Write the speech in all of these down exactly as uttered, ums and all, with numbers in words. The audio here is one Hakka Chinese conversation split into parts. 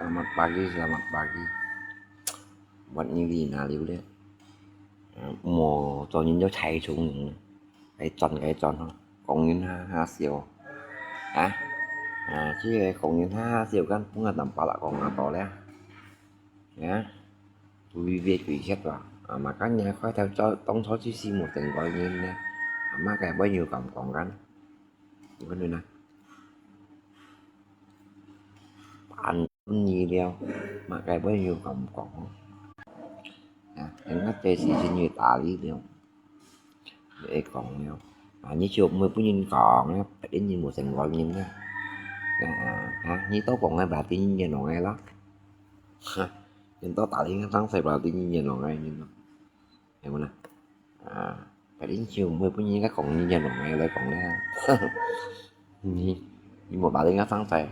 Selamat pagi, selamat pagi. Buat ni Lina liu le. Mo cho nhìn cho chạy xuống, cái tròn cái tròn ho. Kong nhìn ha ha siêu. Hả? À, chứ kong nhìn ha ha siêu kan, pun ngà tạm pala là kong ngà to le. Hả? Tui về tui chết rồi. À, mà các nhà khoai theo cho tông số chứ xí một tỉnh gọi nhìn nè. À, mà cái bao nhiêu cầm kong kan. Cái này nè. Ăn nhi liao, mà cái bao nhiêu kong kong. À, em ngắt tê xí xí như ta lý liao. Ê kong liao. À, như chiều mười phút nhìn kong liao, phải đến nhìn một tỉnh gọi nhìn nè. À, à, à, như tố kong ngay bà tí nhìn nhìn nó ngay lắm. Nhìn tố ta lý ngắt tăng phải bà tí nhìn nhìn nó ngay nhìn nó. Em nè. À, cái đến chiều mười phút nhìn các kong nhìn nhìn nó ngay lấy kong nè. Nhìn, nhìn một bà tí ngắt tăng phải.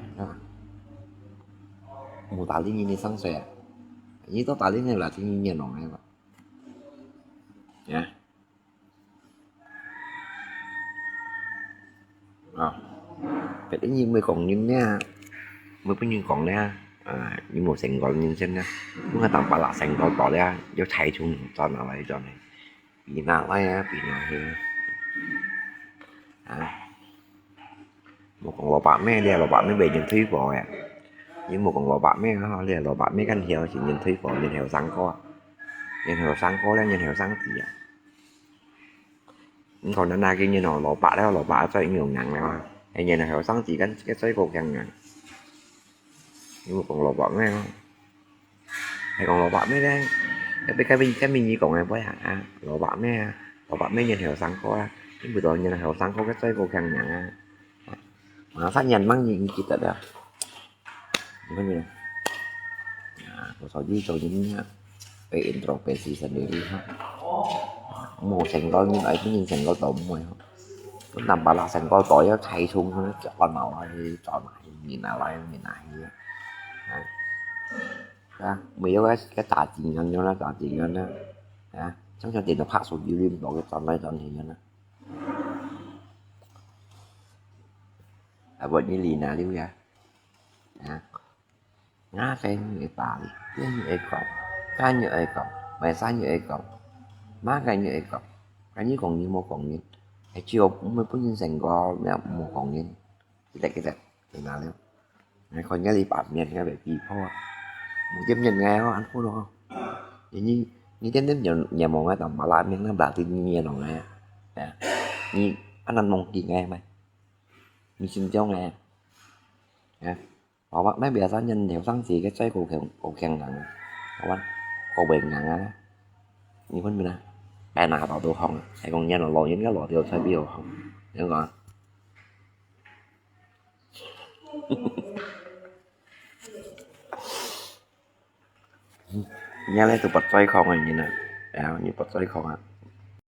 Một bà tí nhìn đi tăng phải. Như tố ta lý ngay bà tí nhìn nhìn nó ngay lắm. Nhá. À, phải đến nhìn mười kong nhìn nè. Mười phút nhìn kong nè. À, nhìn một tỉnh gọi nhìn xem nè. Pun ngà tạm pala tỉnh gọi to le, yau chạy xuống cho nó lại cho này. Bị nà lai á, bị nà hi. À. Một kong lò bạc mẹ, lìa lò bạc mẹ bị nhìn thuế phò à. Nhưng một kong lò bạc mẹ, ho, lìa lò bạc mẹ kan hiểu, chỉ nhìn thuế phò, nhìn hiểu sáng có. Nhìn hiểu sáng có, lìa nhìn hiểu sáng gì à. Nhưng còn nó na kia nhìn nó lò bạc đó, lò bạc cho những người ngắn đó. Hay nhìn hiểu sáng gì kan, cái xoay cô khen ngắn. Nhưng một kong lò bạc mẹ, Hay kong lò bạc mẹ đấy. Cái bên, cái bên, cái mình như kong này bố à, à, lò bạc mẹ à. Lò bạc mẹ nhìn hiểu sáng có à. Cái buổi tối nhìn hiểu sáng có cái xoay cô khen ngắn à. Mà phát nhìn măng nhìn kỹ tật à. Không biết. À, cô sao dư sao dư nhá. Cái intro cái season đấy đi ha. Mùa sành có như vậy, cái nhìn sành có tổ mùa không? Cái nằm bà là sành có tổ, cái thay sung nó chọn màu hay chọn màu hay nhìn nào lại, nhìn nào hay. Đấy. Hả? Mày có cái, cái tà chị ngân cho nó, tà chị ngân á. Hả? Chắc cho tiền nó phát số dư lim đó cái tao lấy tao thì ngân á. À, vậy như lì nà liu ya. Hả? Ngã cái như cái tà đi, cái như cái cọc, cái như cái cọc, mày sai như cái cọc, má cái như cái cọc, cái như còn như một còn như. Cái chiều cũng mới bún nhân sành có mẹ một còn như. Cái tạch cái tạch, thì là liu. Ngay khỏi nhớ đi bạp miệng cái về kỳ phó. Một tiếp nhận ngay đó, anh phó đó. Thì như, như tiếp tiếp nhận, nhận một ngay tầm mà lại miệng nó bảo thì như nhận lòng ngay. Nè. Như anh ăn mong kỳ ngay mày. Như xin cho ngay. Nè. Bảo bác mấy bia sao nhân theo sáng gì cái xoay cô khen, cô khen nặng. Bảo bác, cô bệnh nặng á. Như phấn bên à. Cái nào tao tụ hồng. Hay còn nhân là lò nhân cái lò tiêu xoay biểu hồng. Nhớ gọi. Nhớ lấy tụ bật xoay không rồi nhìn nè. Áo như bật xoay không à.